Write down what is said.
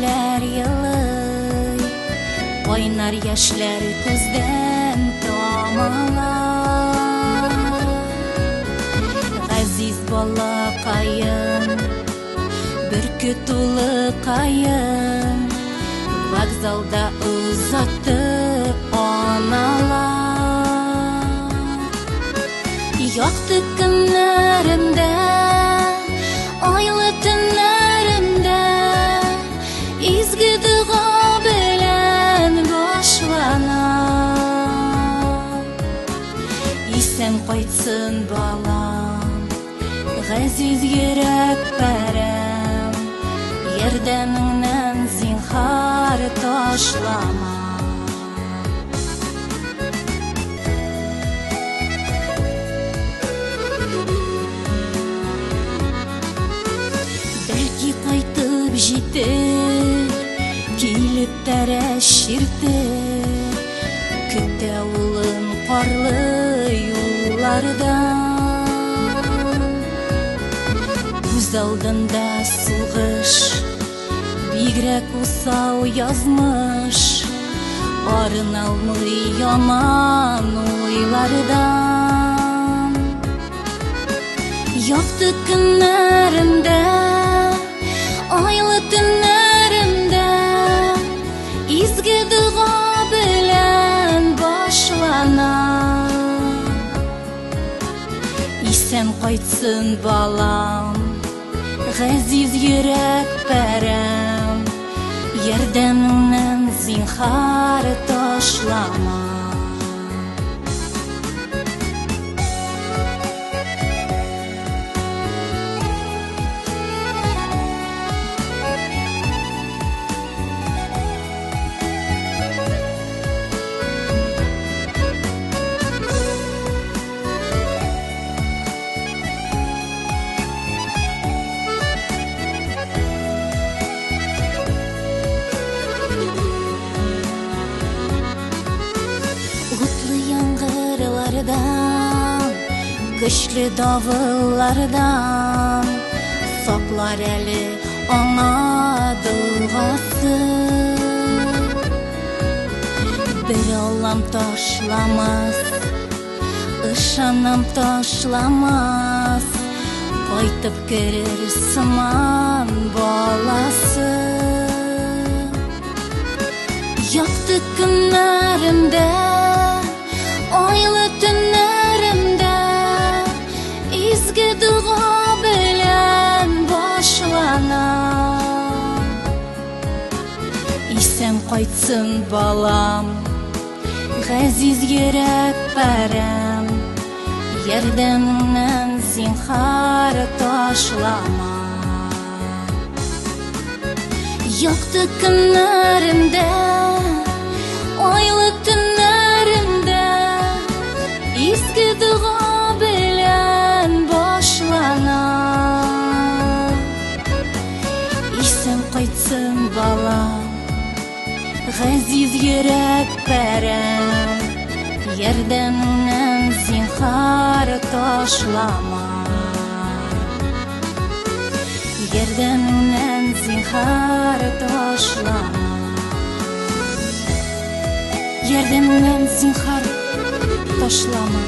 Әниләр елый, кайнар яшьләр күздән тамалар. Газиз балакаем, бөркет улыкаем, вокзалда озатты аналар. Якты көннәремдә, айлы төннәремдә изге дога белән башлана. Исән кайтсын балам, газиз йөрәк парәм, ярдәмеңнән зинһар ташлама. Бәлки кайтып җитер, килеп тәрәз чиртер, көтә улын карлы юлларда. Күз алдында сугыш, бигрәк усал язмыш, арыналмый яман уйлардан. Якты көннәремдә, айлы төннәремдә изге дога белән башлана. Исән кайтсын балам, газиз йөрәк парәм, ярдәмеңнән зинһар ташлама. Утлы яңгырлардан, көчле давыллардан саклар әле аңа догасы. Бер Аллам ташламас, ышанам ташламас, кайтып керер сыман баласы. Якты көннәремдә, айлы төннәремдә изге дога белән башлана. Исән кайтсын балам, газиз йөрәк парәм, ярдәмеңнән зинһар ташлама. Якты көннәремдә, айлы төннәремдә изге дога белән башлана. Исән кайтсын балам, газиз йөрәк парәм, ярдәмеңнән зинһар ташлама. Ярдәмеңнән зинһар ташлама. Ярдәмеңнән зинһар ташлама.